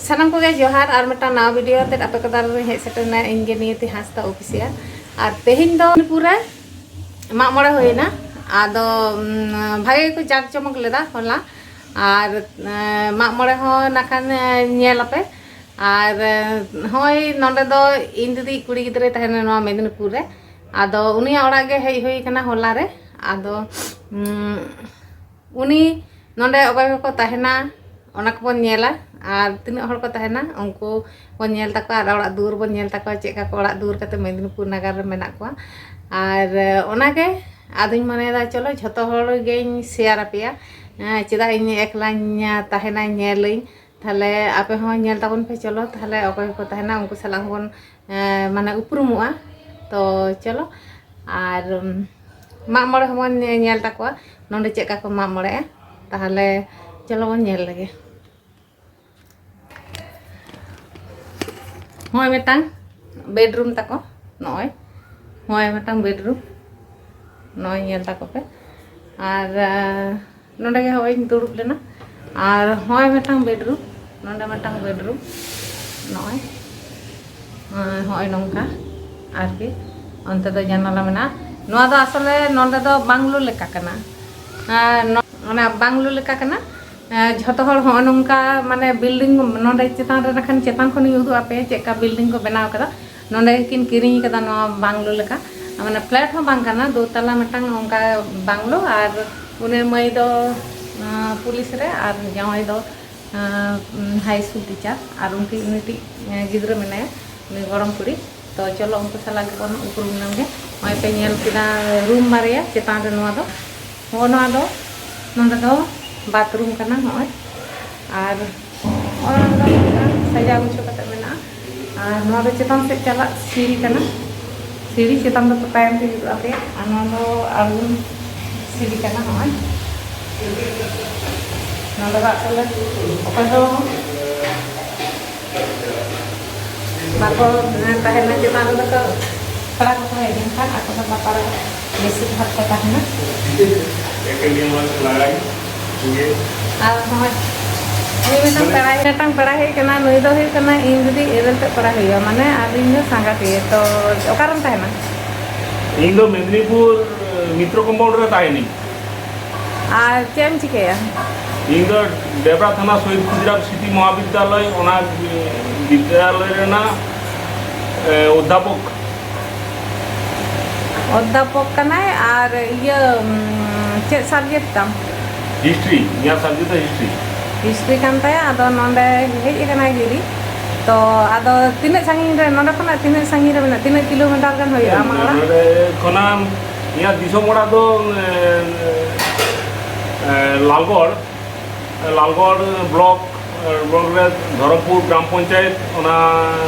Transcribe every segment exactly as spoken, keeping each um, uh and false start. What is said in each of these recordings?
ᱥᱟᱱᱟᱢ ᱠᱚᱜᱮ ᱡᱚᱦᱟᱨ, ᱟᱨ ᱢᱤᱫᱴᱟᱝ ᱱᱟᱣᱟ ᱵᱷᱤᱰᱤᱭᱳ ᱟᱛᱮᱫ ᱟᱯᱮ ᱠᱚ ᱛᱟᱞᱟ ᱨᱮ ᱦᱮᱡ ᱥᱮᱴᱮᱨ ᱮᱱᱟ ᱤᱧ ᱜᱮ ᱱᱤᱭᱚᱛᱤ ᱦᱟᱸᱥᱫᱟ ᱚᱯᱷᱤᱥᱤᱭᱟᱞ᱾ ᱟᱨ ᱛᱮᱦᱮᱧ ᱫᱚ ᱢᱚᱱᱤᱯᱩᱨ ᱨᱮ ᱢᱟᱜ ᱢᱚᱬᱮ ᱦᱩᱭᱱᱟ᱾ ᱟᱫᱚ ᱩᱢ, ᱵᱷᱟᱜᱮ ᱜᱮᱠᱚ ᱡᱟᱠ ᱡᱚᱢᱚᱠ ᱞᱮᱫᱟ ᱦᱚᱞᱟ᱾ ᱟᱨ ᱮᱸ, ᱢᱟᱜ ᱢᱚᱬᱮ ᱦᱚᱸ ᱱᱟᱠᱷᱟᱱ ᱮᱸ, ᱧᱮᱞ ᱟᱯᱮ᱾ ᱟᱨ ᱮᱸ, ᱦᱚᱸᱜᱼᱚᱭ ᱱᱚᱸᱰᱮ ᱫᱚ ᱤᱧ ᱫᱤᱫᱤ ᱠᱩᱲᱤ ᱜᱤᱫᱽᱨᱟᱹᱭ ᱛᱟᱦᱮᱱᱟ ᱱᱚᱣᱟ ᱢᱮᱫᱽᱱᱤᱯᱩᱨ ᱨᱮ᱾ ᱟᱫᱚ ᱩᱱᱤᱭᱟᱜ ᱚᱲᱟᱜ ᱜᱮ ᱦᱮᱡ ᱦᱩᱭ ᱠᱟᱱᱟ ᱦᱚᱞᱟ ᱨᱮ᱾ ᱟᱫᱚ ᱩᱢ, ᱩᱱᱤ ᱱᱚᱸᱰᱮ ᱚᱠᱚᱭ ᱠᱚᱠᱚ ᱛᱟᱦᱮᱱᱟ, ᱚᱱᱟ ᱠᱚᱵᱚᱱ ᱧᱮᱞᱟ᱾ ᱟᱨ ᱛᱤᱱᱟᱹᱜ ᱦᱚᱲ ᱠᱚ ᱛᱟᱦᱮᱱᱟ, ᱩᱱᱠᱩ ᱵᱚᱱ ᱧᱮᱞ ᱛᱟᱠᱚᱣᱟ ᱟᱨ ᱚᱲᱟᱜ ᱫᱩᱣᱟᱹᱨ ᱵᱚᱱ ᱧᱮᱞ ᱛᱟᱠᱚᱣᱟ, ᱪᱮᱫ ᱞᱮᱠᱟ ᱠᱚ ᱚᱲᱟᱜ ᱫᱩᱣᱟᱹᱨ ᱠᱟᱛᱮ ᱢᱮᱫᱽᱱᱤᱯᱩᱨ ᱱᱟᱜᱟᱨ ᱨᱮ ᱢᱮᱱᱟᱜ ᱠᱚᱣᱟ᱾ ᱟᱨ ᱚᱱᱟᱜᱮ ᱟᱫᱚᱧ ᱢᱚᱱᱮᱭᱮᱫᱟ, ᱪᱚᱞᱚ ᱡᱷᱚᱛᱚ ᱦᱚᱲ ᱜᱮᱧ ᱥᱮᱭᱟᱨ ᱟᱯᱮᱭᱟ᱾ ᱮᱸ, ᱪᱮᱫᱟᱜ ᱤᱧ ᱮᱠᱞᱟᱧ ᱛᱟᱦᱮᱱᱟ, ᱧᱮᱞᱟᱹᱧ᱾ ᱛᱟᱦᱞᱮ ᱟᱯᱮ ᱦᱚᱸ ᱧᱮᱞ ᱛᱟᱵᱚᱱ ᱯᱮ᱾ ᱪᱚᱞᱚ ᱛᱟᱦᱞᱮ ᱚᱠᱚᱭ ᱠᱚᱠᱚ ᱛᱟᱦᱮᱱᱟ, ᱩᱱᱠᱩ ᱥᱟᱞᱟᱜ ᱦᱚᱸᱵᱚᱱ, ᱮᱸ, ᱢᱟᱱᱮ ᱩᱯᱨᱩᱢᱚᱜᱼᱟ᱾ ᱛᱚ ᱪᱚᱞᱚ, ᱟᱨ ᱩᱢ, ᱢᱟᱜ ᱢᱚᱬᱮ ᱦᱚᱸᱵᱚᱱ ᱧᱮ-, ᱧᱮᱞ ᱛᱟᱠᱚᱣᱟ ᱱᱚᱸᱰᱮ ᱪᱮᱫ ᱞᱮᱠᱟ ᱠᱚ ᱢᱟᱜ ᱢᱚᱬᱮᱜᱼᱟ᱾ ᱛᱟᱦᱞᱮ ᱪᱚᱞᱚ ᱵᱚᱱ ᱧᱮᱞ ᱞᱮᱜᱮ᱾ ᱱᱚᱜᱼᱚᱭ ᱢᱤᱫᱴᱟᱝ ᱵᱮᱰᱨᱩᱢ ᱛᱟᱠᱚ, ᱱᱚᱜᱼᱚᱭ, ᱱᱚᱜᱼᱚᱭ ᱢᱤᱫᱴᱟᱝ ᱵᱮᱰᱨᱩᱢ, ᱱᱚᱜᱼᱚᱭ ᱧᱮᱞ ᱛᱟᱠᱚ ᱯᱮ᱾ ᱟᱨ ᱟᱸ, ᱱᱚᱸᱰᱮ ᱜᱮ ᱦᱚᱸᱜᱼᱚᱭ ᱤᱧ ᱫᱩᱲᱩᱵ ᱞᱮᱱᱟ᱾ ᱟᱨ ᱦᱚᱸᱜᱼᱚᱭ ᱢᱤᱫᱴᱟᱝ ᱵᱮᱰᱨᱩᱢ, ᱱᱚᱸᱰᱮ ᱢᱤᱫᱴᱟᱝ ᱵᱮᱰᱨᱩᱢ, ᱱᱚᱜᱼᱚᱭ, ᱟᱸ, ᱦᱚᱸᱜᱼᱚᱭ ᱱᱚᱝᱠᱟ ᱟᱨᱠᱤ᱾ ᱚᱱᱛᱮ ᱫᱚ ᱡᱟᱱᱟᱞᱟ ᱢᱮᱱᱟᱜᱼᱟ᱾ ᱱᱚᱣᱟ ᱫᱚ ᱟᱥᱚᱞᱮ ᱱᱚᱸᱰᱮ ᱫᱚ ᱵᱟᱝᱞᱳ ᱞᱮᱠᱟ ᱠᱟᱱᱟ᱾ ᱟᱨ ᱱᱚ-, ᱚᱱᱟ ᱵᱟᱝᱞᱳ ᱞᱮᱠᱟ ᱠᱟᱱᱟ᱾ ᱮᱸ, ᱡᱷᱚᱛᱚ ᱦᱚᱲ ᱦᱚᱸᱜᱼᱚ ᱱᱚᱝᱠᱟ, ᱢᱟᱱᱮ, ᱵᱤᱞᱰᱤᱝ ᱱᱚᱸᱰᱮ ᱪᱮᱛᱟᱱ ᱨᱮ, ᱱᱟᱠᱷᱟᱱ ᱪᱮᱛᱟᱱ ᱠᱷᱚᱱᱤᱧ ᱩᱫᱩᱜ ᱟᱯᱮᱭᱟ ᱪᱮᱫ ᱞᱮᱠᱟ ᱵᱤᱞᱰᱤᱝ ᱠᱚ ᱵᱮᱱᱟᱣ ᱠᱟᱫᱟ᱾ ᱱᱚᱸᱰᱮ ᱜᱮᱠᱤᱱ ᱠᱤᱨᱤᱧ ᱠᱟᱫᱟ ᱱᱚᱣᱟ ᱵᱟᱝᱞᱳ ᱞᱮᱠᱟ, ᱢᱟᱱᱮ, ᱯᱷᱞᱮᱴ ᱦᱚᱸ ᱵᱟᱝ ᱠᱟᱱᱟ, ᱫᱳᱛᱟᱞᱟ ᱢᱤᱫᱴᱟᱝ ᱚᱱᱠᱟ ᱵᱟᱝᱞᱳ᱾ ᱟᱨ ᱩᱱᱤ ᱢᱟᱹᱭ ᱫᱚ, ᱟᱸ, ᱯᱩᱞᱤᱥ ᱨᱮ, ᱟᱨ ᱡᱟᱶᱟᱭ ᱫᱚ, ᱟᱸ, ᱦᱟᱭ ᱥᱠᱩᱞ ᱴᱤᱪᱟᱨ, ᱟᱨ ᱩᱱᱠᱤ, ᱩᱱᱤᱴᱤᱡ, ᱟᱸ, ᱜᱤᱫᱽᱨᱟᱹ ᱢᱮᱱᱟᱭᱟ, ᱩᱱᱤ ᱜᱚᱲᱚᱢ ᱠᱩᱲᱤ᱾ ᱛᱚ ᱪᱚᱞᱚ ᱩᱱᱠᱩ ᱥᱟᱞᱟᱜ ᱜᱮᱵᱚᱱ ᱩᱯᱨᱩᱢ ᱞᱮᱱ ᱜᱮ᱾ ᱱᱚᱜᱼᱚᱭ ᱯᱮ ᱧᱮᱞ ᱠᱮᱫᱟ ᱨᱩᱢ ᱵᱟᱨᱭᱟ ᱪᱮᱛᱟᱱ ᱨᱮ, ᱱᱚᱣᱟ ᱫᱚ, ᱱᱚᱜᱼᱚ ᱱᱚᱣᱟ ᱫᱚ, ᱱᱚᱸᱰᱮ ᱫᱚ ᱵᱟᱛᱷᱨᱩᱢ ᱠᱟᱱᱟ ᱱᱚᱜᱼᱚᱭ᱾ ᱟᱨ ᱱᱚᱜᱼᱚ ᱱᱚᱣᱟ ᱫᱚ ᱥᱟᱡᱟᱣ ᱜᱩᱪᱷᱟᱹᱣ ᱠᱟᱛᱮ ᱢᱮᱱᱟᱜᱼᱟ᱾ ᱟᱨ ᱱᱚᱣᱟ ᱫᱚ ᱪᱮᱛᱟᱱ ᱥᱮᱫ ᱪᱟᱞᱟᱜ ᱥᱤᱲᱤ ᱠᱟᱱᱟ, ᱥᱤᱲᱤ ᱪᱮᱛᱟᱱ ᱫᱚ ᱛᱟᱭᱚᱢ ᱛᱮ ᱦᱤᱡᱩᱜ ᱟᱯᱮ᱾ ᱟᱨ ᱱᱚᱣᱟ ᱫᱚ ᱟᱬᱜᱚᱱ ᱥᱤᱲᱤ ᱠᱟᱱᱟ ᱱᱚᱜᱼᱚᱭ᱾ ᱱᱚᱸᱰᱮ ᱫᱚ ᱟᱥᱚᱞᱮ ᱚᱠᱚᱭ ᱦᱚᱸ ᱵᱟᱠᱚ ᱛᱟᱦᱮᱱᱟ ᱪᱮᱛᱟᱱ ᱨᱮᱫᱚ, ᱠᱚ ᱠᱚᱲᱟ ᱠᱚᱠᱚ ᱦᱮᱡ ᱞᱮᱱᱠᱷᱟᱱ ᱟᱠᱚ ᱫᱚ ᱞᱟᱛᱟᱨ ᱨᱮ ᱵᱮᱥᱤᱨ ᱵᱷᱟᱜᱽ ᱠᱚ ᱛᱟᱦᱮᱱᱟ᱾ ᱟᱨ ᱱᱚᱜᱼᱚᱭ ᱩᱱᱤ ᱢᱤᱫᱴᱟᱝ ᱯᱮᱲᱟᱭ, ᱢᱤᱫᱴᱟᱝ ᱯᱮᱲᱟ ᱦᱮᱡ ᱠᱟᱱᱟ, ᱱᱩᱭ ᱫᱚ ᱦᱩᱭᱩᱜ ᱠᱟᱱᱟ ᱤᱧ ᱡᱩᱫᱤ ᱮᱨᱮᱞ ᱛᱮ ᱯᱮᱲᱟ ᱦᱩᱭᱩᱜᱼᱟ, ᱢᱟᱱᱮ ᱟᱹᱞᱤᱧ ᱫᱚ ᱥᱟᱸᱜᱟᱛᱤᱭᱟᱹ᱾ ᱛᱚ ᱚᱠᱟᱨᱮᱢ ᱛᱟᱦᱮᱱᱟ? ᱤᱧ ᱫᱚ ᱢᱮᱫᱽᱱᱤᱯᱩᱨ ᱢᱤᱛᱨᱚ ᱠᱚᱢᱵᱚᱞ ᱨᱮ ᱛᱟᱦᱮᱱᱤᱧ᱾ ᱟᱨ ᱪᱮᱫ ᱮᱢ ᱪᱤᱠᱟᱹᱭᱟ? ᱤᱧ ᱫᱚ ᱰᱮᱵᱽᱨᱟ ᱛᱷᱟᱱᱟ ᱥᱚᱦᱤᱫ ᱠᱷᱩᱫᱤᱨᱟᱢ ᱥᱢᱨᱤᱛᱤ ᱢᱚᱦᱟᱵᱤᱫᱽᱭᱟᱞᱚᱭ, ᱚᱱᱟ ᱵᱤᱫᱽᱭᱟᱞᱚᱭ ᱨᱮᱱᱟᱜ, ᱮ, ᱚᱫᱽᱫᱷᱟᱯᱚᱠ᱾ ᱚᱫᱽᱫᱷᱟᱯᱚᱠ ᱠᱟᱱᱟᱭ᱾ ᱟᱨ ᱤᱭᱟᱹ, ᱩᱢ, ᱪᱮᱫ subject ᱛᱟᱢ? History, ᱤᱧᱟᱹᱜ subject ᱫᱚ history᱾ History ᱠᱟᱱ ᱛᱟᱭᱟ, ᱟᱫᱚ ᱱᱚᱰᱮ ᱦᱮᱡ ᱟᱠᱟᱱᱟᱭ ᱜᱤᱨᱤ᱾ ᱛᱚ ᱟᱫᱚ ᱛᱤᱱᱟᱹᱜ ᱥᱟᱺᱜᱤᱧ ᱨᱮ, ᱱᱚᱰᱮ ᱠᱷᱚᱱᱟᱜ ᱛᱤᱱᱟᱹᱜ ᱥᱟᱺᱜᱤᱧ ᱨᱮ ᱢᱮᱱᱟᱜᱼᱟ? ᱛᱤᱱᱟᱹᱜ ᱠᱤᱞᱳᱢᱤᱴᱟᱨ ᱜᱟᱱ ᱦᱩᱭᱩᱜᱼᱟ ᱟᱢᱟᱜ ᱚᱲᱟᱜ? ᱱᱚᱰᱮ ᱠᱷᱚᱱᱟᱜ ᱤᱧᱟᱹᱜ ᱫᱤᱥᱚᱢ ᱚᱲᱟᱜ ᱫᱚ, ᱮ, ᱮ, ᱞᱟᱞᱜᱚᱲ, ᱞᱟᱞᱜᱚᱲ block, block ᱨᱮ ᱫᱷᱚᱨᱚᱢᱯᱩᱨ ᱜᱨᱟᱢ ᱯᱚᱧᱪᱟᱭᱮᱛ, ᱚᱱᱟ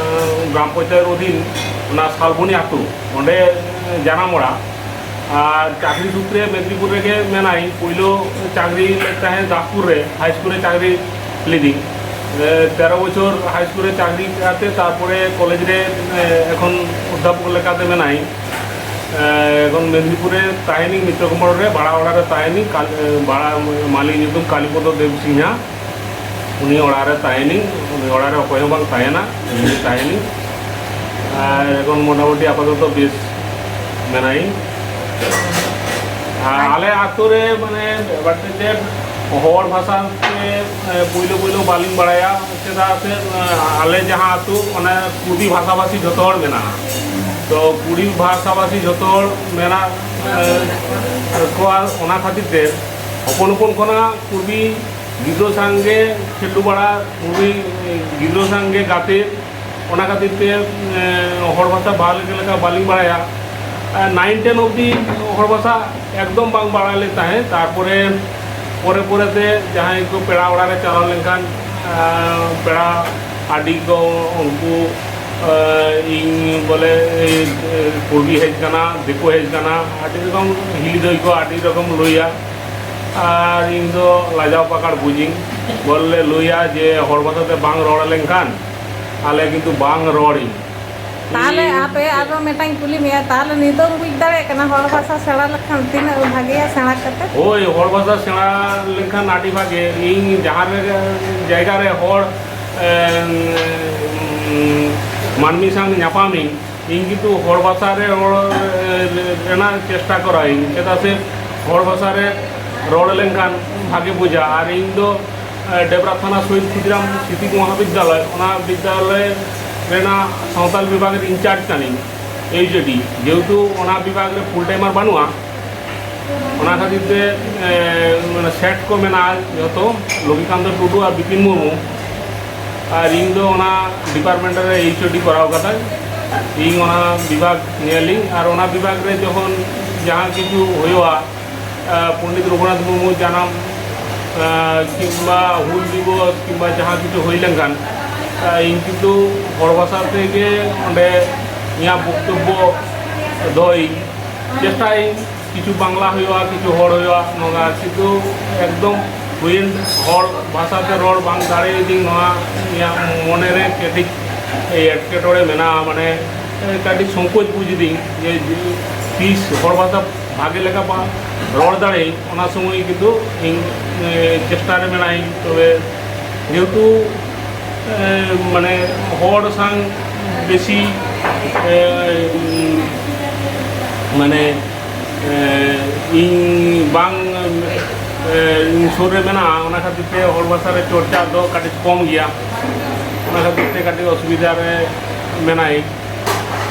ᱜᱨᱟᱢ ᱯᱚᱧᱪᱟᱭᱮᱛ ᱚᱫᱷᱤᱱ ᱚᱱᱟ ᱥᱟᱞᱵᱚᱱᱤ ᱟᱹᱛᱩ, ᱚᱸᱰᱮ ᱡᱟᱱᱟᱢ ᱚᱲᱟᱜ᱾ ᱟᱨ ᱪᱟᱹᱠᱨᱤ ᱥᱩᱛᱨᱮ ᱢᱮᱫᱽᱱᱤᱯᱩᱨ ᱨᱮᱜᱮ ᱢᱮᱱᱟᱭ᱾ ᱯᱳᱭᱞᱳ ᱪᱟᱹᱠᱨᱤ ᱞᱮᱫ ᱛᱟᱦᱮᱸᱫ ᱫᱟᱥᱯᱩᱨ ᱨᱮ, high school ᱨᱮ ᱪᱟᱹᱠᱨᱤ ᱞᱤᱫᱟᱹᱧ᱾ ᱮ, ᱛᱮᱨᱚ ᱵᱚᱪᱷᱚᱨ high school ᱨᱮ ᱪᱟᱹᱠᱨᱤ ᱠᱟᱛᱮ, ᱛᱟᱨᱯᱚᱨᱮ ᱠᱚᱞᱮᱡᱽ ᱨᱮ, ᱮ, ᱮᱠᱷᱚᱱ ᱚᱫᱽᱫᱷᱟᱯᱚᱠ ᱞᱮᱠᱟᱛᱮ ᱢᱮᱱᱟᱭ᱾ ᱮ, ᱮᱠᱷᱚᱱ ᱢᱮᱫᱽᱱᱤᱯᱩᱨ ᱨᱮ ᱛᱟᱦᱮᱱᱤᱧ, ᱢᱤᱛᱨᱚ ᱠᱚᱢᱚᱞ ᱨᱮ, ᱵᱷᱟᱲᱟ ᱚᱲᱟᱜ ᱨᱮ ᱛᱟᱦᱮᱱᱤᱧ᱾ ᱠᱟᱞ-, ᱮ, ᱵᱷᱟᱲᱟ ᱢᱟᱹᱞᱤᱠ ᱧᱩᱛᱩᱢ ᱠᱟᱞᱤᱯᱚᱫᱚ ᱫᱮᱵ ᱥᱤᱝᱦᱟ᱾ ᱩᱱᱤ ᱚᱲᱟᱜ ᱨᱮ ᱛᱟᱦᱮᱱᱤᱧ, ᱩᱱᱤ ᱚᱲᱟᱜ ᱨᱮ ᱚᱠᱚᱭ ᱦᱚᱸ ᱵᱟᱝ ᱛᱟᱦᱮᱱᱟ, ᱤᱧ ᱜᱮ ᱛᱟᱦᱮᱱᱤᱧ᱾ ᱟᱨ ᱮᱠᱷᱚᱱ ᱢᱚᱴᱟᱢᱩᱴᱤ ᱟᱯᱟᱛᱚᱛᱚ ᱵᱮᱥ ᱢᱮᱱᱟᱭᱤᱧ᱾ ᱟᱨ ᱟᱞᱮ ᱟᱛᱳ ᱨᱮ ᱢᱟᱱᱮ ᱵᱮᱯᱟᱨ ᱛᱮ ᱪᱮᱫ, ᱦᱚᱲ ᱵᱷᱟᱥᱟ ᱛᱮ, ᱮ, ᱯᱩᱭᱞᱩ ᱯᱩᱭᱞᱩ ᱵᱟᱹᱞᱤᱧ ᱵᱟᱲᱟᱭᱟ, ᱪᱮᱫᱟᱜ ᱥᱮ, ᱮ, ᱟᱞᱮ ᱡᱟᱦᱟᱸ ᱟᱛᱳ, ᱚᱱᱟ ᱠᱩᱲᱵᱤ ᱵᱷᱟᱥᱟᱵᱷᱟᱥᱤ ᱡᱷᱚᱛᱚ ᱦᱚᱲ ᱢᱮᱱᱟᱜᱼᱟ᱾ ᱛᱚ ᱠᱩᱲᱵᱤ ᱵᱷᱟᱥᱟᱵᱷᱟᱥᱤ ᱡᱷᱚᱛᱚ ᱦᱚᱲ ᱢᱮᱱᱟᱜ, ᱮ, ᱠᱚᱣᱟ, ᱚᱱᱟ ᱠᱷᱟᱹᱛᱤᱨ ᱛᱮ ᱦᱚᱯᱚᱱ ᱦᱚᱯᱚᱱ ᱠᱷᱚᱱᱟᱜ ᱠᱩᱲᱵᱤ ᱜᱤᱫᱽᱨᱟᱹ ᱥᱟᱝᱜᱮ ᱠᱷᱮᱞᱰᱩ ᱵᱟᱲᱟ, ᱠᱩᱲᱵᱤ ᱜᱤᱫᱽᱨᱟᱹ ᱥᱟᱝᱜᱮ ᱜᱟᱛᱮ, ᱚᱱᱟ ᱠᱷᱟᱹᱛᱤᱨ ᱛᱮ, ᱮ, ᱦᱚᱲ ᱵᱷᱟᱥᱟ ᱵᱷᱟᱞᱮ ᱞᱮᱠᱟ ᱵᱟᱹᱞᱤᱧ ᱵᱟᱲᱟᱭᱟ᱾ ᱟᱨ nine ten ᱚᱵᱫᱤ ᱦᱚᱲ ᱵᱷᱟᱥᱟ ᱮᱠᱫᱚᱢ ᱵᱟᱝ ᱵᱟᱲᱟᱭ ᱞᱮ ᱛᱟᱦᱮᱸᱫ᱾ ᱛᱟᱨᱯᱚᱨᱮ ᱯᱚᱨᱮ ᱯᱚᱨᱮ ᱛᱮ ᱡᱟᱦᱟᱸᱭ ᱠᱚ ᱯᱮᱲᱟ ᱚᱲᱟᱜ ᱨᱮ ᱪᱟᱞᱟᱣ ᱞᱮᱱᱠᱷᱟᱱ, ᱟᱨ ᱯᱮᱲᱟ ᱟᱹᱰᱤ ᱠᱚ ᱩᱱᱠᱩ, ᱟᱨ ᱤᱧ ᱵᱚᱞᱮ, ᱮ, ᱠᱩᱲᱵᱤ ᱦᱮᱡ ᱠᱟᱱᱟ, ᱫᱤᱠᱩ ᱦᱮᱡ ᱠᱟᱱᱟ, ᱟᱹᱰᱤ ᱨᱚᱠᱚᱢ ᱦᱤᱞᱤ ᱫᱟᱹᱭ ᱠᱚ ᱟᱹᱰᱤ ᱨᱚᱠᱚᱢ ᱞᱟᱹᱭᱟ᱾ ᱟᱨ ᱤᱧ ᱫᱚ ᱞᱟᱡᱟᱣ ᱯᱟᱠᱟᱲ ᱵᱩᱡᱤᱧ, ᱵᱚᱞᱮ ᱞᱟᱹᱭᱟ ᱡᱮ ᱦᱚᱲ ᱵᱷᱟᱥᱟ ᱛᱮ ᱵᱟᱝ ᱨᱚᱲ ᱞᱮᱱᱠᱷᱟᱱ ᱟᱞᱮ ᱠᱤᱱᱛᱩ ᱵᱟᱝ ᱨᱚᱲᱤᱧ᱾ ᱛᱟᱦᱚᱞᱮ ᱟᱯᱮ ᱟᱨᱚ ᱢᱤᱫᱴᱟᱝ ᱠᱩᱞᱤ ᱢᱮᱭᱟ, ᱛᱟᱦᱚᱞᱮ ᱱᱤᱛᱚᱜ ᱮᱢ ᱵᱩᱡᱽ ᱫᱟᱲᱮᱭᱟᱜ ᱠᱟᱱᱟ ᱦᱚᱲ ᱵᱷᱟᱥᱟ ᱥᱮᱬᱟ ᱞᱮᱠᱷᱟᱱ ᱛᱤᱱᱟᱹᱜ ᱵᱷᱟᱜᱮᱭᱟ ᱥᱮᱬᱟ ᱠᱟᱛᱮ? ᱦᱳᱭ, ᱦᱚᱲ ᱵᱷᱟᱥᱟ ᱥᱮᱬᱟ ᱞᱮᱱᱠᱷᱟᱱ ᱟᱹᱰᱤ ᱵᱷᱟᱜᱮ᱾ ᱤᱧ ᱡᱟᱦᱟᱸ ᱨᱮ, ᱡᱟᱭᱜᱟ ᱨᱮ ᱦᱚᱲ, ᱮᱸ, ᱢᱟᱹᱱᱢᱤ ᱥᱟᱶ ᱧᱟᱯᱟᱢᱤᱧ, ᱤᱧ ᱠᱤᱱᱛᱩ ᱦᱚᱲ ᱵᱷᱟᱥᱟ ᱨᱮ ᱨᱚᱲ, ᱮᱸ, ᱨᱮᱱᱟᱜ ᱪᱮᱥᱴᱟ ᱠᱚᱨᱟᱣᱤᱧ, ᱪᱮᱫᱟᱜ ᱥᱮ ᱦᱚᱲ ᱵᱷᱟᱥᱟ ᱨᱮ ᱨᱚᱲ ᱞᱮᱱᱠᱷᱟᱱ ᱵᱷᱟᱜᱮ ᱵᱩᱡᱷᱟᱹᱜᱼᱟ᱾ ᱟᱨ ᱤᱧ ᱫᱚ ᱰᱮᱵᱽᱨᱟ ᱛᱷᱟᱱᱟ ᱥᱚᱦᱤᱫ ᱠᱷᱩᱫᱤᱨᱟᱢ ᱥᱤᱛᱤ ᱢᱚᱦᱟᱵᱤᱫᱽᱫᱟᱞᱚᱭ, ᱚᱱᱟ ᱵᱤᱫᱽᱫᱟᱞᱚᱭ ᱨᱮᱱᱟᱜ ᱥᱟᱶᱛᱟᱞ ᱵᱤᱵᱷᱟᱜᱽ ᱨᱮ ᱤᱱᱪᱟᱨᱡᱽ ᱠᱟᱹᱱᱟᱹᱧ, ᱮᱭᱤᱪ ᱳ ᱰᱤ᱾ ᱡᱮᱦᱮᱛᱩ ᱚᱱᱟ ᱵᱤᱵᱷᱟᱜᱽ ᱨᱮ ᱯᱷᱩᱞ ᱴᱟᱭᱢᱟᱨ ᱵᱟᱹᱱᱩᱜᱼᱟ, ᱚᱱᱟ ᱠᱷᱟᱹᱛᱤᱨ ᱛᱮ, ᱮ, ᱢᱟᱱᱮ ᱥᱮᱴ ᱠᱚ ᱢᱮᱱᱟᱜᱼᱟ ᱡᱚᱛᱚ, ᱞᱚᱠᱠᱷᱤᱠᱟᱱᱛᱚ ᱴᱩᱰᱩ ᱟᱨ ᱵᱤᱯᱤᱱ ᱢᱩᱨᱢᱩ᱾ ᱟᱨ ᱤᱧ ᱫᱚ ᱚᱱᱟ ᱰᱤᱯᱟᱨᱴᱢᱮᱱᱴ ᱨᱮ ᱮᱭᱤᱪ ᱳ ᱰᱤ ᱠᱚᱨᱟᱣ ᱠᱟᱫᱟᱹᱧ᱾ ᱤᱧ ᱚᱱᱟ ᱵᱤᱵᱷᱟᱜᱽ ᱧᱮᱞᱤᱧ, ᱟᱨ ᱚᱱᱟ ᱵᱤᱵᱷᱟᱜᱽ ᱨᱮ ᱡᱚᱠᱷᱚᱱ ᱡᱟᱦᱟᱸ ᱠᱤᱪᱷᱩ ᱦᱩᱭᱩᱜᱼᱟ, ᱟᱨ ᱯᱚᱱᱰᱤᱛ ᱨᱚᱜᱷᱩᱱᱟᱛᱷ ᱢᱩᱨᱢᱩ ᱡᱟᱱᱟᱢ, ᱟᱨ ᱠᱤᱝᱵᱟ ᱦᱩᱞ ᱫᱤᱵᱚᱥ ᱠᱤᱝᱵᱟ ᱡᱟᱦᱟᱸ ᱠᱤᱪᱷᱩ ᱦᱩᱭ ᱞᱮᱱᱠᱷᱟᱱ, ᱟᱨ ᱤᱧ ᱠᱤᱱᱛᱩ ᱦᱚᱲ ᱵᱷᱟᱥᱟ ᱛᱮᱜᱮ ᱚᱸᱰᱮ ᱤᱧᱟᱹᱜ ᱵᱚᱠᱛᱚᱵᱵᱚ ᱫᱚᱦᱚᱭᱤᱧ ᱪᱮᱥᱴᱟᱭᱟᱹᱧ᱾ ᱠᱤᱪᱷᱩ ᱵᱟᱝᱞᱟ ᱦᱩᱭᱩᱜᱼᱟ, ᱠᱤᱪᱷᱩ ᱦᱚᱲ ᱦᱩᱭᱩᱜᱼᱟ, ᱱᱚᱝᱠᱟ ᱠᱤᱱᱛᱩ ᱮᱠᱫᱚᱢ ᱦᱩᱭᱮᱱ ᱦᱚᱲ ᱵᱷᱟᱥᱟᱛᱮ ᱨᱚᱲ ᱵᱟᱝ ᱫᱟᱲᱮᱭᱟᱫᱤᱧ, ᱱᱚᱣᱟ ᱤᱧᱟᱹᱜ ᱢᱚᱱᱮᱨᱮ ᱠᱟᱹᱴᱤᱡ ᱮᱴᱠᱮᱴᱚᱬᱮ ᱢᱮᱱᱟᱜᱼᱟ, ᱢᱟᱱᱮ ᱠᱟᱹᱴᱤᱡ ᱥᱚᱝᱠᱳᱪ ᱵᱩᱡᱽ ᱫᱤᱧ ᱡᱮ ᱛᱤᱥ ᱦᱚᱲ ᱵᱷᱟᱥᱟ ᱵᱷᱟᱜᱮ ᱞᱮᱠᱟ ᱵᱟ ᱨᱚᱲ ᱫᱟᱲᱮᱭᱟᱜ, ᱚᱱᱟ ᱥᱚᱢᱚᱭ ᱠᱤᱱᱛᱩ ᱤᱧ, ᱮ, ᱪᱮᱥᱴᱟ ᱨᱮ ᱢᱮᱱᱟᱜᱼᱤᱧ᱾ ᱛᱚᱵᱮ ᱡᱮᱦᱮᱛᱩ, ᱮ, ᱢᱟᱱᱮ ᱦᱚᱲ ᱥᱟᱶ ᱵᱮᱥᱤ, ᱮ, ᱢᱟᱱᱮ, ᱮ, ᱤᱧ ᱵᱟᱝ, ᱮ, ᱤᱧ ᱥᱩᱨ ᱨᱮ ᱢᱮᱱᱟᱜᱼᱟ, ᱚᱱᱟ ᱠᱷᱟᱹᱛᱤᱨ ᱛᱮ ᱦᱚᱲ ᱵᱷᱟᱥᱟ ᱨᱮ ᱪᱚᱨᱪᱟ ᱫᱚ ᱠᱟᱹᱴᱤᱡ ᱠᱚᱢ ᱜᱮᱭᱟ, ᱚᱱᱟ ᱠᱷᱟᱹᱛᱤᱨ ᱛᱮ ᱠᱟᱹᱴᱤᱡ ᱚᱥᱩᱵᱤᱫᱷᱟ ᱨᱮ ᱢᱮᱱᱟᱭ᱾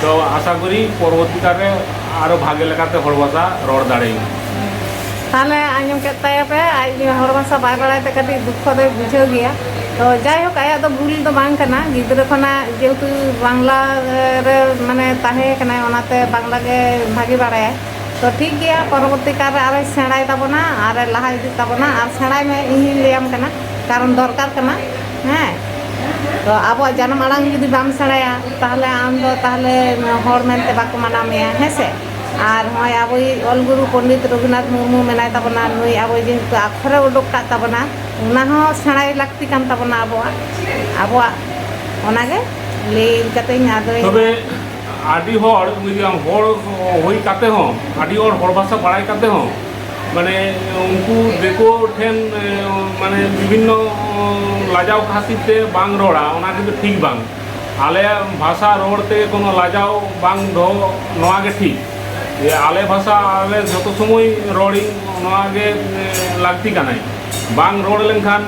ᱛᱚ ᱟᱥᱟ ᱠᱚᱨᱤ ᱯᱚᱨᱚᱵᱚᱨᱛᱤ ᱠᱟᱞ ᱨᱮ ᱟᱨᱚ ᱵᱷᱟᱜᱮ ᱞᱮᱠᱟᱛᱮ ᱦᱚᱲ ᱵᱷᱟᱥᱟ ᱨᱚᱲ ᱫᱟᱲᱮᱭᱟᱜᱼᱟ᱾ ᱛᱟᱦᱚᱞᱮ ᱟᱸᱡᱚᱢ ᱠᱮᱫ ᱛᱟᱭᱟ ᱯᱮ, ᱟᱡ ᱦᱚᱲ ᱵᱷᱟᱥᱟ ᱵᱟᱭ ᱵᱟᱲᱟᱭ ᱛᱮ ᱠᱟᱹᱴᱤᱡ ᱫᱩᱠᱠᱷᱚ ᱫᱚᱭ ᱵᱩᱡᱷᱟᱹᱣ ᱜᱮᱭᱟ᱾ ᱛᱚ ᱡᱟᱭᱦᱳᱠ, ᱟᱭᱟᱜ ᱫᱚ ᱵᱷᱩᱞ ᱫᱚ ᱵᱟᱝ ᱠᱟᱱᱟ, ᱜᱤᱫᱽᱨᱟᱹ ᱠᱷᱚᱱᱟᱜ ᱡᱮᱦᱮᱛᱩ ᱵᱟᱝᱞᱟ ᱨᱮ ᱢᱟᱱᱮ ᱛᱟᱦᱮᱸ ᱠᱟᱱᱟᱭ, ᱚᱱᱟᱛᱮ ᱵᱟᱝᱞᱟ ᱜᱮ ᱵᱷᱟᱜᱮ ᱵᱟᱲᱟᱭᱟᱭ᱾ ᱛᱚ ᱴᱷᱤᱠ ᱜᱮᱭᱟ, ᱯᱚᱨᱚᱵᱚᱨᱛᱤ ᱠᱟᱞ ᱨᱮ ᱟᱨᱚᱭ ᱥᱮᱬᱟᱭ ᱛᱟᱵᱚᱱᱟ, ᱟᱨᱮ ᱞᱟᱦᱟ ᱤᱫᱤᱜ ᱛᱟᱵᱚᱱᱟ᱾ ᱟᱨ ᱥᱮᱬᱟᱭ ᱢᱮ, ᱤᱧ ᱦᱚᱧ ᱞᱟᱹᱭᱟᱢ ᱠᱟᱱᱟ, ᱠᱟᱨᱚᱱ ᱫᱚᱨᱠᱟᱨ ᱠᱟᱱᱟ᱾ ᱦᱮᱸ, ᱛᱚ ᱟᱵᱚᱣᱟᱜ ᱡᱟᱱᱟᱢ ᱟᱲᱟᱝ ᱡᱩᱫᱤ ᱵᱟᱢ ᱥᱮᱬᱟᱭᱟ, ᱛᱟᱦᱚᱞᱮ ᱟᱢ ᱫᱚ ᱛᱟᱦᱚᱞᱮ ᱦᱚᱲ ᱢᱮᱱᱛᱮ ᱵᱟᱠᱚ ᱢᱟᱱᱟᱣ ᱢᱮᱭᱟ, ᱦᱮᱸ ᱥᱮ? ᱟᱨ ᱱᱚᱜᱼᱚᱭ ᱟᱵᱚᱭᱤᱡ ᱚᱞ ᱜᱩᱨᱩ ᱯᱚᱱᱰᱤᱛ ᱨᱚᱜᱷᱩᱱᱟᱛᱷ ᱢᱩᱨᱢᱩ ᱢᱮᱱᱟᱭ ᱛᱟᱵᱚᱱᱟ, ᱱᱩᱭ ᱟᱵᱚᱭ ᱡᱮᱦᱮᱛᱩ ᱟᱠᱷᱚᱨᱮ ᱩᱰᱩᱠ ᱠᱟᱜ ᱛᱟᱵᱚᱱᱟ, ᱚᱱᱟ ᱦᱚᱸ ᱥᱮᱬᱟᱭ ᱞᱟᱹᱠᱛᱤ ᱠᱟᱱ ᱛᱟᱵᱚᱱᱟ ᱟᱵᱚᱣᱟᱜ᱾ ᱟᱵᱚᱣᱟᱜ ᱚᱱᱟᱜᱮ ᱞᱟᱹᱭ ᱠᱟᱛᱮᱧ ᱟᱫᱚ ᱛᱚᱵᱮ ᱟᱹᱰᱤ ᱦᱚᱲ, ᱵᱩᱡᱷᱟᱹᱣ, ᱦᱚᱲ ᱦᱩᱭ ᱠᱟᱛᱮ ᱦᱚᱸ, ᱟᱹᱰᱤ ᱦᱚᱲ ᱦᱚᱲ ᱵᱷᱟᱥᱟ ᱵᱟᱲᱟᱭ ᱠᱟᱛᱮ ᱦᱚᱸ, ᱢᱟᱱᱮ, ᱩᱱᱠᱩ ᱫᱤᱠᱩ ᱴᱷᱮᱱ, ᱮ, ᱢᱟᱱᱮ, ᱵᱤᱵᱷᱤᱱᱱᱚ, ᱚ, ᱞᱟᱡᱟᱣ ᱠᱷᱟᱹᱛᱤᱨ ᱛᱮ ᱵᱟᱝ ᱨᱚᱲᱟ, ᱚᱱᱟ ᱠᱤᱱᱛᱩ ᱴᱷᱤᱠ ᱵᱟᱝ᱾ ᱟᱞᱮᱭᱟᱜ ᱵᱷᱟᱥᱟ ᱨᱚᱲ ᱛᱮ ᱠᱳᱱᱳ ᱞᱟᱡᱟᱣ ᱵᱟᱝ ᱫᱚᱦᱚ, ᱱᱚᱣᱟ ᱜᱮ ᱴᱷᱤᱠ᱾ ᱡᱮ ᱟᱞᱮ ᱵᱷᱟᱥᱟ ᱟᱞᱮ ᱡᱷᱚᱛᱚ ᱥᱚᱢᱚᱭ ᱨᱚᱲᱤᱧ, ᱱᱚᱣᱟ ᱜᱮ, ᱮ, ᱞᱟᱹᱠᱛᱤ ᱠᱟᱱᱟᱭ᱾ ᱵᱟᱝ ᱨᱚᱲ ᱞᱮᱱᱠᱷᱟᱱ,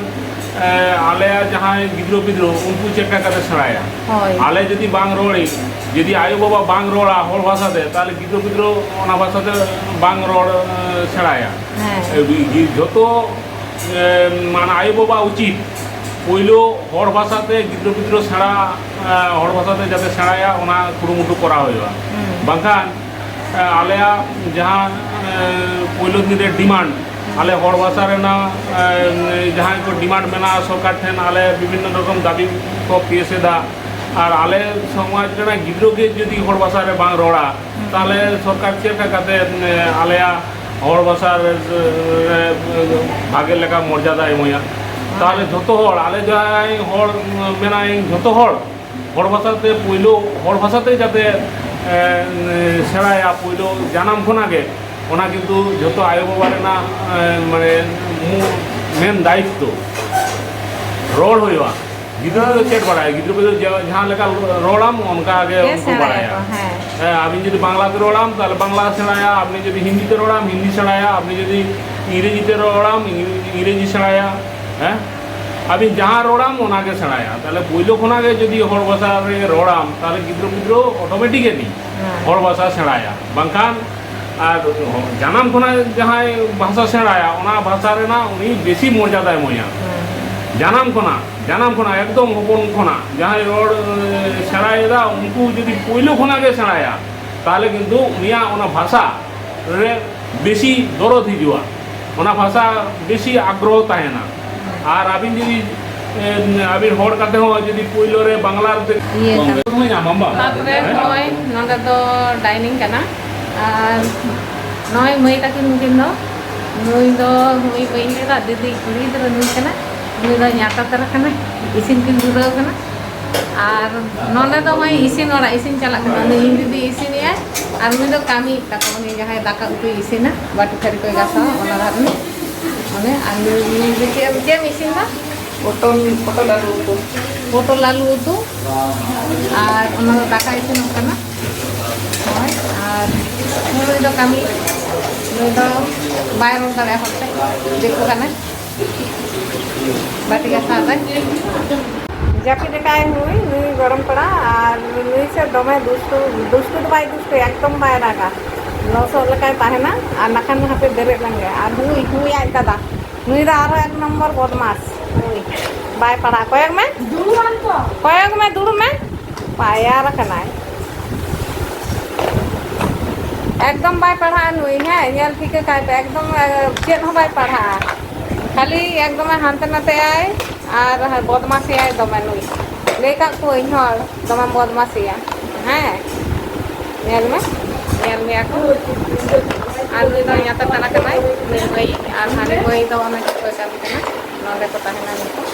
ᱮ, ᱟᱞᱮᱭᱟᱜ ᱡᱟᱦᱟᱸᱭ ᱜᱤᱫᱽᱨᱟᱹ ᱯᱤᱫᱽᱨᱟᱹ, ᱩᱱᱠᱩ ᱪᱮᱫ ᱞᱮᱠᱟ ᱠᱟᱛᱮ ᱥᱮᱬᱟᱭᱟ? ᱦᱳᱭ᱾ ᱟᱞᱮ ᱡᱩᱫᱤ ᱵᱟᱝ ᱨᱚᱲᱤᱧ, ᱡᱩᱫᱤ ᱟᱭᱳᱼᱵᱟᱵᱟ ᱵᱟᱝ ᱨᱚᱲᱟ ᱦᱚᱲ ᱵᱷᱟᱥᱟᱛᱮ, ᱛᱟᱦᱚᱞᱮ ᱜᱤᱫᱽᱨᱟᱹ ᱯᱤᱫᱽᱨᱟᱹ ᱚᱱᱟ ᱵᱷᱟᱥᱟᱛᱮ ᱵᱟᱝ ᱨᱚᱲ, ᱮ, ᱥᱮᱬᱟᱭᱟ᱾ ᱦᱮᱸ᱾ ᱮ, ᱡᱷᱚᱛᱚ, ᱮ, ᱢᱟᱱᱮ ᱟᱭᱳᱼᱵᱟᱵᱟ ᱩᱪᱤᱛ ᱯᱳᱭᱞᱳ ᱦᱚᱲ ᱵᱷᱟᱥᱟᱛᱮ ᱜᱤᱫᱽᱨᱟᱹ ᱯᱤᱫᱽᱨᱟᱹ ᱥᱮᱬᱟ, ᱮ, ᱦᱚᱲ ᱵᱷᱟᱥᱟᱛᱮ ᱡᱟᱛᱮ ᱥᱮᱬᱟᱭᱟ, ᱚᱱᱟ ᱠᱩᱨᱩᱢᱩᱴᱩ ᱠᱚᱨᱟᱣ ᱦᱩᱭᱩᱜᱼᱟ᱾ ᱦᱩᱸ᱾ ᱵᱟᱝᱠᱷᱟᱱ, ᱮ, ᱟᱞᱮᱭᱟᱜ ᱡᱟᱦᱟᱸ, ᱮ, ᱯᱳᱭᱞᱳ ᱫᱤᱱ ᱨᱮ ᱰᱤᱢᱟᱱᱰ, ᱟᱞᱮ ᱦᱚᱲ ᱵᱷᱟᱥᱟ ᱨᱮᱱᱟᱜ, ᱮ, ᱡᱟᱦᱟᱸᱭ ᱠᱚ ᱰᱤᱢᱟᱱᱰ ᱢᱮᱱᱟᱜᱼᱟ ᱥᱚᱨᱠᱟᱨ ᱴᱷᱮᱱ, ᱟᱞᱮ ᱵᱤᱵᱷᱤᱱᱱᱚ ᱨᱚᱠᱚᱢ ᱫᱟᱹᱵᱤ ᱠᱚ ᱯᱮᱥ ᱮᱫᱟ᱾ ᱟᱨ ᱟᱞᱮ ᱥᱚᱢᱟᱡᱽ ᱨᱮᱱᱟᱜ ᱜᱤᱫᱽᱨᱟᱹ ᱜᱮ ᱡᱩᱫᱤ ᱦᱚᱲ ᱵᱷᱟᱥᱟ ᱨᱮ ᱵᱟᱝ ᱨᱚᱲᱟ, ᱦᱩᱸ᱾ ᱛᱟᱦᱚᱞᱮ ᱥᱚᱨᱠᱟᱨ ᱪᱮᱫ ᱞᱮᱠᱟ ᱠᱟᱛᱮ, ᱮ, ᱟᱞᱮᱭᱟᱜ ᱦᱚᱲ ᱵᱷᱟᱥᱟ ᱨᱮ, ᱨᱮ ᱵᱷᱟᱜᱮ ᱞᱮᱠᱟ ᱢᱚᱨᱡᱟᱫᱟ ᱮᱢᱚᱜᱼᱟ? ᱛᱟᱦᱚᱞᱮ ᱡᱷᱚᱛᱚ ᱦᱚᱲ, ᱟᱞᱮ ᱡᱟᱦᱟᱸᱭ ᱦᱚᱲ ᱢᱮᱱᱟᱭ, ᱡᱷᱚᱛᱚ ᱦᱚᱲ ᱦᱚᱲ ᱵᱷᱟᱥᱟᱛᱮ ᱯᱳᱭᱞᱳ, ᱦᱚᱲ ᱵᱷᱟᱥᱟᱛᱮ ᱡᱟᱛᱮ, ᱮ, ᱥᱮᱬᱟᱭᱟ ᱯᱳᱭᱞᱳ ᱡᱟᱱᱟᱢ ᱠᱷᱚᱱᱟᱜ ᱜᱮ, ᱚᱱᱟ ᱠᱤᱱᱛᱩ ᱡᱷᱚᱛᱚ ᱟᱭᱳᱼᱵᱟᱵᱟ ᱨᱮᱱᱟᱜ, ᱮ, ᱢᱟᱱᱮ, ᱢᱩ-, ᱢᱮᱱ ᱫᱟᱭᱤᱛᱛᱚ᱾ ᱨᱚᱲ ᱦᱩᱭᱩᱜᱼᱟ᱾ ᱜᱤᱫᱽᱨᱟᱹ ᱫᱚ ᱪᱮᱫ ᱵᱟᱲᱟᱭᱟ? ᱜᱤᱫᱽᱨᱟᱹ ᱫᱚ ᱡᱟ-, ᱡᱟᱦᱟᱸ ᱞᱮᱠᱟ ᱨᱚᱲᱟᱢ, ᱚᱱᱠᱟ ᱜᱮ ᱜᱮ ᱩᱱᱠᱩ ᱥᱮᱬᱟᱭᱟᱠᱚ, ᱵᱟᱲᱟᱭᱟ᱾ ᱦᱮᱸ᱾ ᱦᱮᱸ, ᱟᱹᱵᱤᱱ ᱡᱩᱫᱤ ᱵᱟᱝᱞᱟ ᱛᱮ ᱨᱚᱲᱟᱢ, ᱛᱟᱦᱚᱞᱮ ᱵᱟᱝᱞᱟ ᱥᱮᱬᱟᱭᱟ᱾ ᱟᱹᱵᱤᱱ ᱡᱩᱫᱤ ᱦᱤᱱᱫᱤ ᱛᱮ ᱨᱚᱲᱟᱢ, ᱦᱤᱱᱫᱤ ᱥᱮᱬᱟᱭᱟ᱾ ᱟᱹᱵᱤᱱ ᱡᱩᱫᱤ ᱤᱝᱨᱮᱡᱤ ᱛᱮ ᱨᱚᱲᱟᱢ, ᱤᱝ-, ᱤᱝᱨᱮᱡᱤ ᱥᱮᱬᱟᱭᱟ᱾ ᱦᱮᱸ? ᱟᱹᱵᱤᱱ ᱡᱟᱦᱟᱸ ᱨᱚᱲᱟᱢ, ᱚᱱᱟ ᱜᱮ ᱥᱮᱬᱟᱭᱟ᱾ ᱛᱟᱦᱚᱞᱮ ᱯᱳᱭᱞᱳ ᱠᱷᱚᱱᱟᱜ ᱜᱮ ᱡᱩᱫᱤ ᱦᱚᱲ ᱵᱷᱟᱥᱟ ᱨᱮ ᱨᱚᱲᱟᱢ, ᱛᱟᱦᱚᱞᱮ ᱜᱤᱫᱽᱨᱟᱹ ᱯᱤᱫᱽᱨᱟᱹ automatically ᱦᱮᱸ᱾ ᱦᱚᱲ ᱵᱷᱟᱥᱟ ᱥᱮᱬᱟᱭᱟ᱾ ᱵᱟᱝᱠᱷᱟᱱ ᱟᱨ ᱡᱟᱱᱟᱢ ᱠᱷᱚᱱᱟᱜ ᱡᱟᱦᱟᱸᱭ ᱵᱷᱟᱥᱟ ᱥᱮᱬᱟᱭᱟ, ᱚᱱᱟ ᱵᱷᱟᱥᱟ ᱨᱮᱱᱟᱜ ᱩᱱᱤ ᱵᱮᱥᱤ ᱢᱚᱨᱡᱟᱫᱟᱭ ᱮᱢᱟᱭᱟ᱾ ᱦᱮᱸ᱾ ᱡᱟᱱᱟᱢ ᱠᱷᱚᱱᱟᱜ, ᱡᱟᱱᱟᱢ ᱠᱷᱚᱱᱟᱜ ᱮᱠᱫᱚᱢ ᱦᱚᱯᱚᱱ ᱠᱷᱚᱱᱟᱜ ᱡᱟᱦᱟᱸᱭ ᱨᱚᱲ, ᱮ, ᱥᱮᱬᱟᱭᱮᱫᱟ, ᱩᱱᱠᱩ ᱡᱩᱫᱤ ᱯᱳᱭᱞᱳ ᱠᱷᱚᱱᱟᱜ ᱜᱮ ᱥᱮᱬᱟᱭᱟ, ᱛᱟᱦᱚᱞᱮ ᱠᱤᱱᱛᱩ ᱩᱱᱤᱭᱟᱜ ᱚᱱᱟ ᱵᱷᱟᱥᱟ ᱨᱮ ᱵᱮᱥᱤ ᱫᱚᱨᱚᱫ ᱦᱤᱡᱩᱜᱼᱟ, ᱚᱱᱟ ᱵᱷᱟᱥᱟ ᱵᱮᱥᱤ ᱟᱜᱽᱨᱚᱦᱚ ᱛᱟᱦᱮᱱᱟ᱾ ᱟᱨ ᱟᱹᱵᱤᱱ ᱡᱩᱫᱤ, ᱮ, ᱟᱹᱵᱤᱱ ᱦᱚᱲ ᱠᱟᱛᱮ ᱦᱚᱸ ᱡᱩᱫᱤ ᱯᱳᱭᱞᱳ ᱨᱮ ᱵᱟᱝᱞᱟ ᱛᱮ ᱤᱭᱟᱹ ᱠᱚᱢ ᱠᱟᱱᱟ᱾ ᱜᱮ ᱧᱟᱢᱟᱢ ᱵᱟᱝ? ᱛᱟᱯᱚᱨᱮ ᱦᱮᱸ? ᱱᱚᱜᱼᱚᱭ ᱱᱚᱰᱮ ᱫᱚ ᱰᱟᱭᱱᱤᱝ ᱠᱟᱱᱟ, ᱟᱨ ᱱᱚᱜᱼᱚᱭ ᱢᱟᱹᱭ ᱛᱟᱹᱠᱤᱱ ᱱᱩᱠᱤᱱ ᱫᱚ, ᱱᱩᱭ ᱫᱚ ᱱᱩᱭ ᱢᱟᱹᱭ ᱞᱟᱹᱭᱫᱟ, ᱫᱤᱫᱤ ᱠᱩᱲᱤ ᱜᱤᱫᱽᱨᱟᱹ ᱱᱩᱭ ᱠᱟᱱᱟ, ᱱᱩᱭ ᱫᱚ ᱧᱟᱛᱟ ᱛᱟᱨᱟ ᱠᱟᱱᱟᱭ, ᱤᱥᱤᱱ ᱠᱤᱱ ᱫᱷᱩᱨᱟᱹᱣ ᱠᱟᱱᱟ᱾ ᱟᱨ ᱱᱚᱰᱮ ᱫᱚ ᱱᱚᱜᱼᱚᱭ ᱤᱥᱤᱱ ᱚᱲᱟᱜ ᱤᱥᱤᱱ ᱪᱟᱞᱟᱜ ᱠᱟᱱᱟ᱾ ᱩᱱᱤ ᱤᱧ ᱫᱤᱫᱤ ᱤᱥᱤᱱᱮᱜᱼᱟᱭ ᱟᱨ ᱩᱱᱤ ᱫᱚ ᱠᱟᱹᱢᱤᱭᱮᱫ ᱛᱟᱠᱚ, ᱩᱱᱤ ᱡᱟᱦᱟᱸᱭ ᱫᱟᱠᱟ ᱩᱛᱩᱭ ᱤᱥᱤᱱᱟ, ᱵᱟᱹᱴᱤ ᱛᱷᱟᱹᱨᱤ ᱠᱚᱭ ᱜᱟᱥᱟᱣᱟ, ᱚᱱᱟ ᱫᱷᱟᱨᱮ ᱨᱤᱱᱤᱡ᱾ ᱚᱱᱮ ᱟᱨ ᱱᱩᱭ, ᱱᱩᱭ ᱫᱚ ᱪᱮᱫ ᱮᱢ, ᱪᱮᱫ ᱮᱢ ᱤᱥᱤᱱ ᱫᱟ? ᱯᱚᱴᱚᱞ, ᱯᱚᱴᱚᱞ ᱟᱹᱞᱩ ᱩᱛᱩ᱾ ᱯᱚᱴᱚᱞ ᱟᱹᱞᱩ ᱩᱛᱩ᱾ ᱟᱨ ᱚᱱᱟ ᱫᱚ ᱫᱟᱠᱟ ᱤᱥᱤᱱᱚᱜ ᱠᱟᱱᱟ᱾ ᱦᱳᱭ, ᱟᱨ ᱱᱩᱭ ᱫᱚ ᱠᱟᱹᱢᱤ, ᱱᱩᱭ ᱫᱚ ᱵᱟᱭ ᱨᱚᱲ ᱫᱟᱲᱮᱭᱟᱜᱼᱟ ᱦᱚᱲ ᱴᱷᱮᱱ, ᱫᱤᱠᱩ ᱠᱟᱱᱟᱭ᱾ ᱵᱟᱹᱴᱤ ᱜᱟᱥᱟᱣ ᱫᱟᱭ᱾ ᱡᱟᱹᱯᱤᱫ ᱟᱠᱟᱫᱟᱭ ᱱᱩᱭ, ᱱᱩᱭ ᱜᱚᱲᱚᱢ ᱠᱚᱲᱟ, ᱟᱨ ᱱᱩᱭ ᱥᱮ ᱫᱚᱢᱮ ᱫᱩᱥᱴᱩ, ᱫᱩᱥᱴᱩ ᱫᱚ ᱵᱟᱭ ᱫᱩᱥᱴᱩᱭᱟ, ᱮᱠᱫᱚᱢ ᱵᱟᱭ ᱨᱟᱜᱟ᱾ ᱞᱚᱥᱚᱫ ᱞᱮᱠᱟᱭ ᱛᱟᱦᱮᱱᱟ, ᱟᱨ ᱱᱟᱠᱷᱟᱱ ᱦᱟᱯᱮ ᱵᱮᱨᱮᱫ ᱞᱮᱱ ᱜᱮ᱾ ᱟᱨ ᱦᱩᱭ, ᱦᱩᱭ ᱟᱡ ᱫᱟᱫᱟ, ᱱᱩᱭ ᱫᱚ ᱟᱨᱦᱚᱸ ᱮᱠ ᱱᱚᱢᱵᱚᱨ ᱵᱚᱫᱢᱟᱥ᱾ ᱦᱩᱭ, ᱵᱟᱭ ᱯᱟᱲᱦᱟᱜ᱾ ᱠᱚᱭᱚᱜ ᱢᱮ, ᱫᱩᱲᱩᱵ ᱟᱢ ᱛᱚ᱾ ᱠᱚᱭᱚᱜ ᱢᱮ, ᱫᱩᱲᱩᱵ ᱢᱮ᱾ ᱯᱟᱭᱟᱨ ᱟᱠᱟᱱᱟᱭ᱾ ᱮᱠᱫᱚᱢ ᱵᱟᱭ ᱯᱟᱲᱦᱟᱜᱼᱟ ᱱᱩᱭ, ᱦᱮᱸ, ᱧᱮᱞ ᱴᱷᱤᱠᱟᱹ ᱠᱟᱭ ᱯᱮ, ᱮᱠᱫᱚᱢ, ᱮ, ᱪᱮᱫ ᱦᱚᱸ ᱵᱟᱭ ᱯᱟᱲᱦᱟᱜᱼᱟ᱾ ᱠᱷᱟᱹᱞᱤ ᱮᱠᱫᱚᱢᱮ ᱦᱟᱱᱛᱮ ᱱᱟᱛᱮᱜᱼᱟᱭ ᱟᱨ ᱵᱚᱫᱢᱟᱥᱤᱭᱟᱭ ᱫᱚᱢᱮ ᱱᱩᱭ᱾ ᱞᱟᱹᱭ ᱠᱟᱜ ᱠᱚᱣᱟᱹᱧ ᱦᱚᱲ, ᱫᱚᱢᱮᱢ ᱵᱚᱫᱢᱟᱥᱤᱭᱟ᱾ ᱦᱮᱸ, ᱧᱮᱞ ᱢᱮ, ᱧᱮᱞ ᱢᱮᱭᱟ ᱠᱚ᱾ ᱟᱨ ᱱᱩᱭ ᱫᱚ ᱧᱟᱛᱟ ᱛᱟᱨᱟ ᱠᱟᱱᱟᱭ, ᱱᱩᱭ ᱢᱟᱹᱭ, ᱟᱨ ᱦᱟᱹᱱᱤ ᱢᱟᱹᱭ ᱫᱚ ᱚᱱᱮ ᱪᱮᱫ ᱠᱚᱭ ᱠᱟᱹᱢᱤ ᱠᱟᱱᱟ, ᱱᱚᱰᱮ ᱠᱚ ᱛᱟᱦᱮᱱᱟ ᱱᱤᱛᱚᱜ᱾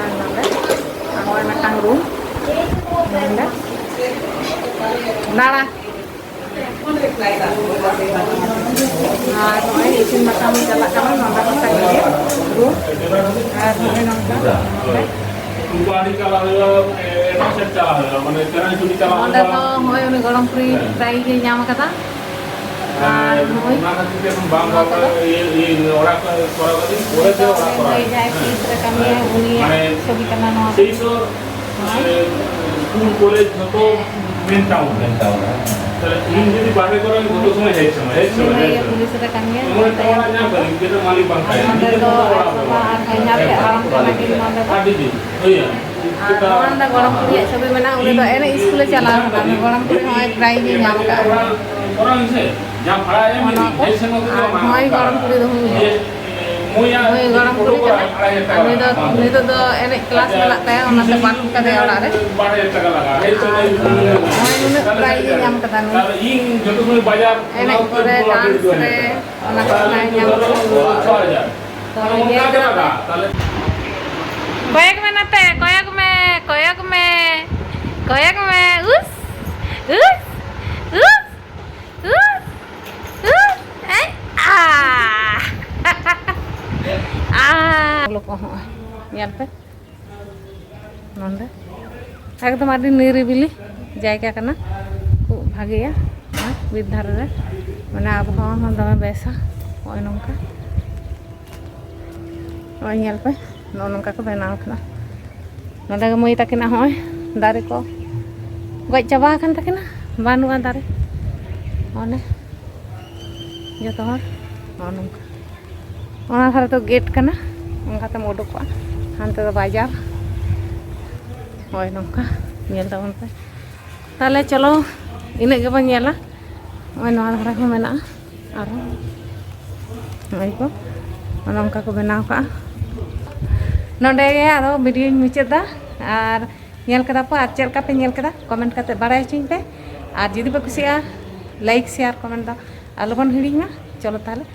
ᱟᱨ ᱱᱚᱰᱮ, ᱟᱨ ᱱᱚᱜᱼᱚᱭ ᱢᱤᱫᱴᱟᱝ ᱨᱩᱢ, ᱱᱚᱰᱮ ᱫᱟᱬᱟ᱾ ᱟᱨ ᱱᱚᱜᱼᱚᱭ ᱤᱥᱤᱱ ᱵᱟᱥᱟᱝ ᱪᱟᱞᱟᱜ ᱠᱟᱱᱟ, ᱱᱚᱰᱮ ᱠᱚ ᱥᱟᱺᱜᱤᱧ ᱜᱮ ᱨᱩᱢ᱾ ᱟᱨ ᱱᱚᱜᱼᱚᱭ ᱱᱚᱝᱠᱟ ᱱᱚᱰᱮ᱾ ᱩᱱᱠᱩ ᱟᱹᱰᱤ ᱪᱟᱞᱟᱜ ᱦᱩᱭᱩᱜᱼᱟ, ᱮᱴᱟᱜ ᱥᱮᱫ ᱪᱟᱞᱟᱜ ᱦᱩᱭᱩᱜᱼᱟ, ᱢᱟᱱᱮ ᱪᱮᱱᱱᱟᱭ ᱪᱷᱩᱴᱤ ᱪᱟᱞᱟᱜ ᱱᱚᱰᱮ ᱦᱩᱭᱩᱜᱼᱟ᱾ ᱫᱚ ᱦᱚᱸᱜᱼᱚᱭ ᱩᱱᱤ ᱜᱚᱲᱚᱢ ᱠᱩᱲᱤ ᱦᱮᱸ᱾ ᱯᱨᱟᱭᱤᱡᱽ ᱮ ᱧᱟᱢ ᱟᱠᱟᱫᱟ᱾ ᱟᱨ ᱱᱚᱜᱼᱚᱭ ᱚᱱᱟ ᱠᱷᱟᱹᱛᱤᱨ ᱛᱮ ᱵᱟᱝ ᱱᱚᱣᱟ ᱵᱟᱝ ᱠᱚᱫᱚ ᱤᱭᱟᱹ, ᱤᱭᱟᱹ, ᱚᱲᱟᱜ ᱠᱚ ᱠᱚᱨᱟᱣ ᱠᱟᱹᱫᱟᱹᱧ, ᱯᱚᱨᱮ ᱛᱮ ᱱᱤᱛᱚᱜ ᱚᱲᱟᱜ ᱩᱱᱤ ᱠᱚᱨᱟᱣ ᱢᱟᱹᱭ ᱦᱩᱭᱩᱜᱼᱟ᱾ ᱡᱟᱦᱟᱸᱭ ᱦᱮᱸ᱾ ᱯᱩᱞᱤᱥ ᱨᱮ ᱠᱟᱹᱢᱤᱭᱟ, ᱦᱮᱸ᱾ ᱩᱱᱤᱭᱟᱜ ᱢᱟᱱᱮ ᱪᱷᱚᱵᱤ ᱠᱟᱱᱟ ᱱᱚᱣᱟ ᱫᱚ᱾ ᱥᱮᱭ ᱛᱚ, ᱦᱳᱭ᱾ ᱮ, ᱥᱠᱩᱞ, ᱠᱚᱞᱮᱡᱽ ᱡᱷᱚᱛᱚ ᱢᱮᱱ ᱴᱟᱣᱩᱱ᱾ ᱢᱮᱱ ᱴᱟᱣᱩᱱ, ᱦᱮᱸ᱾ ᱛᱟᱦᱞᱮ ᱤᱧ ᱡᱩᱫᱤ ᱵᱟᱦᱨᱮ ᱠᱚᱨᱮ ᱡᱷᱚᱛᱚ ᱥᱚᱢᱚᱭ ᱦᱮᱡ ᱥᱟᱱᱟ, ᱦᱮᱡ ᱥᱟᱱᱟ, ᱩᱱᱤ ᱦᱮᱡ ᱥᱟᱱᱟ᱾ ᱯᱩᱞᱤᱥ ᱨᱮ ᱠᱟᱹᱢᱤᱭᱟ, ᱡᱮᱢᱚᱱ ᱱᱚᱰᱮ ᱚᱲᱟᱜ ᱧᱟᱢ ᱠᱟᱹᱫᱟᱹᱧ, ᱡᱮ ᱢᱟᱹᱞᱤᱠ ᱵᱟᱝ ᱟᱨ ᱛᱟᱦᱮᱸ ᱠᱟᱱᱟ, ᱱᱚᱰᱮ ᱱᱤᱡᱮ ᱫᱚ ᱡᱚᱛᱚ ᱟᱡ ᱚᱲᱟᱜ ᱵᱟᱵᱟ ᱠᱚᱨᱟᱣ᱾ ᱟᱨ ᱦᱚᱧᱦᱟᱨ ᱛᱮ ᱦᱟᱲᱟᱢ ᱠᱟᱱᱟ ᱠᱤᱱ ᱱᱚᱰᱮ ᱫᱚ᱾ ᱟᱨ ᱫᱤᱫᱤ, ᱦᱳᱭ᱾ ᱟᱨ ᱱᱚᱣᱟ ᱫᱚ ᱜᱚᱲᱚᱢ ᱠᱩᱲᱤᱭᱟᱜ ᱪᱷᱚᱵᱤ ᱢᱮᱱᱟᱜᱼᱟ, ᱩᱱᱤ ᱫᱚ ᱮᱱᱮᱡ ᱥᱠᱩᱞᱮ ᱪᱟᱞᱟᱣ ᱠᱟᱱᱟ, ᱩᱱᱤ ᱜᱚᱲᱚᱢ ᱠᱩᱲᱤ ᱦᱚᱸ ᱯᱨᱟᱭᱤᱡᱽ ᱮ ᱧᱟᱢ ᱠᱟᱜᱼᱟ᱾ ᱚᱱᱟ ᱠᱚ᱾ ᱟᱨ ᱱᱚᱜᱼᱚᱭ ᱜᱚᱲᱚᱢ ᱠᱩᱲᱤ ᱫᱚ ᱦᱩᱭ ᱮᱱᱟ᱾ ᱱᱩᱭ ᱜᱚᱲᱚᱢ ᱠᱩᱲᱤ ᱠᱟᱱᱟᱭ᱾ ᱟᱨ ᱱᱩᱭ ᱫᱚ, ᱱᱤᱛᱚᱜ ᱫᱚ ᱮᱱᱮᱡ ᱠᱞᱟᱥ ᱢᱮᱱᱟᱜ ᱛᱟᱭᱟ, ᱚᱱᱟᱛᱮ ᱵᱟᱹᱱᱩᱜ ᱠᱟᱫᱮᱭᱟ ᱚᱲᱟᱜ ᱨᱮ᱾ ᱟᱨ ᱱᱚᱜᱼᱚᱭ ᱱᱩᱱᱟᱹᱜ ᱯᱨᱟᱭᱤᱡᱽ ᱮ ᱧᱟᱢ ᱠᱟᱫᱟ ᱱᱩᱭ᱾ ᱮᱱᱮᱡ ᱠᱚᱨᱮ, ᱰᱟᱱᱥ ᱨᱮ, ᱚᱱᱟ ᱠᱚ ᱯᱨᱟᱭᱤᱡᱽ ᱧᱟᱢ ᱠᱟᱫᱟ᱾ ᱛᱚ, ᱧᱮᱞ ᱠᱮᱫᱟ ᱯᱮ? ᱠᱚᱭᱚᱜ ᱢᱮ ᱱᱟᱛᱮ, ᱠᱚᱭᱚᱜ ᱢᱮ, ᱠᱚᱭᱚᱜ ᱢᱮ᱾ ᱠᱚᱭᱚᱜ ᱢᱮ, ᱩᱥ, ᱩᱥ, ᱩᱥ, ᱩᱥ, ᱩᱥ, ᱮᱭ, ᱟ, ᱟ᱾ ᱞᱚᱠᱚ ᱦᱚᱸᱜᱼᱚᱭ, ᱧᱮᱞ ᱯᱮ, ᱱᱚᱸᱰᱮ ᱮᱠᱫᱚᱢ ᱟᱹᱰᱤ ᱱᱤᱨᱤᱵᱤᱞᱤ ᱡᱟᱭᱜᱟ ᱠᱟᱱᱟ, ᱠᱷᱩᱵ ᱵᱷᱟᱜᱮᱭᱟ᱾ ᱟᱨ ᱵᱤᱨ ᱫᱷᱟᱨᱮ ᱨᱮ, ᱢᱟᱱᱮ, ᱟᱵᱚᱦᱟᱣᱟ ᱦᱚᱸ ᱫᱚᱢᱮ ᱵᱮᱥᱟ᱾ ᱱᱚᱜᱼᱚᱭ ᱱᱚᱝᱠᱟ, ᱱᱚᱜᱼᱚᱭ ᱧᱮᱞ ᱯᱮ, ᱱᱚᱜᱼᱚ ᱱᱚᱝᱠᱟ ᱠᱚ ᱵᱮᱱᱟᱣ ᱠᱟᱫᱟ᱾ ᱱᱚᱸᱰᱮ ᱜᱮ ᱢᱟᱹᱭ ᱛᱟᱹᱠᱤᱱᱟᱜ ᱦᱚᱸᱜᱼᱚᱭ ᱫᱟᱨᱮ ᱠᱚ ᱜᱚᱡ ᱪᱟᱵᱟ ᱟᱠᱟᱱ ᱛᱟᱹᱠᱤᱱᱟ, ᱵᱟᱹᱱᱩᱜᱼᱟ ᱫᱟᱨᱮ᱾ ᱚᱱᱮ ᱡᱚᱛᱚ ᱦᱚᱲ ᱱᱚᱜᱼᱚ ᱱᱚᱝᱠᱟ, ᱚᱱᱟ ᱫᱷᱟᱨᱮ ᱫᱚ ᱜᱮᱴ ᱠᱟᱱᱟ, ᱚᱱᱠᱟᱛᱮᱢ ᱩᱰᱩᱠᱚᱜᱼᱟ᱾ ᱦᱟᱱᱛᱮ ᱫᱚ ᱵᱟᱡᱟᱨ᱾ ᱦᱳᱭ, ᱱᱚᱝᱠᱟ ᱧᱮᱞ ᱛᱟᱵᱚᱱ ᱯᱮ᱾ ᱛᱟᱦᱞᱮ ᱪᱚᱞᱚ, ᱤᱱᱟᱹᱜ ᱜᱮᱵᱚᱱ ᱧᱮᱞᱟ᱾ ᱱᱚᱜᱼᱚᱭ ᱱᱚᱣᱟ ᱫᱷᱟᱨᱮ ᱦᱚᱸ ᱢᱮᱱᱟᱜᱼᱟ ᱟᱨᱦᱚᱸ᱾ ᱱᱚᱜᱼᱚᱭ ᱠᱚ, ᱚᱱᱮ ᱚᱱᱠᱟ ᱠᱚ ᱵᱮᱱᱟᱣ ᱠᱟᱜᱼᱟ᱾ ᱱᱚᱸᱰᱮ ᱜᱮ ᱟᱫᱚ ᱵᱷᱤᱰᱤᱭᱳᱧ ᱢᱩᱪᱟᱹᱫ ᱫᱟ᱾ ᱟᱨ ᱧᱮᱞ ᱠᱮᱫᱟ ᱯᱮ, ᱟᱨ ᱪᱮᱫ ᱞᱮᱠᱟ ᱯᱮ ᱧᱮᱞ ᱠᱮᱫᱟ, ᱠᱚᱢᱮᱱᱴ ᱠᱟᱛᱮ ᱵᱟᱲᱟᱭ ᱦᱚᱪᱚᱧ ᱯᱮ᱾ ᱟᱨ ᱡᱩᱫᱤ ᱯᱮ ᱠᱩᱥᱤᱭᱟᱜᱼᱟ, ᱞᱟᱭᱤᱠ, ᱥᱮᱭᱟᱨ, ᱠᱚᱢᱮᱱᱴ ᱫᱚ ᱟᱞᱚᱵᱚᱱ ᱦᱤᱲᱤᱧ ᱢᱟ᱾ ᱪᱚᱞᱚ ᱛᱟᱦᱞᱮ,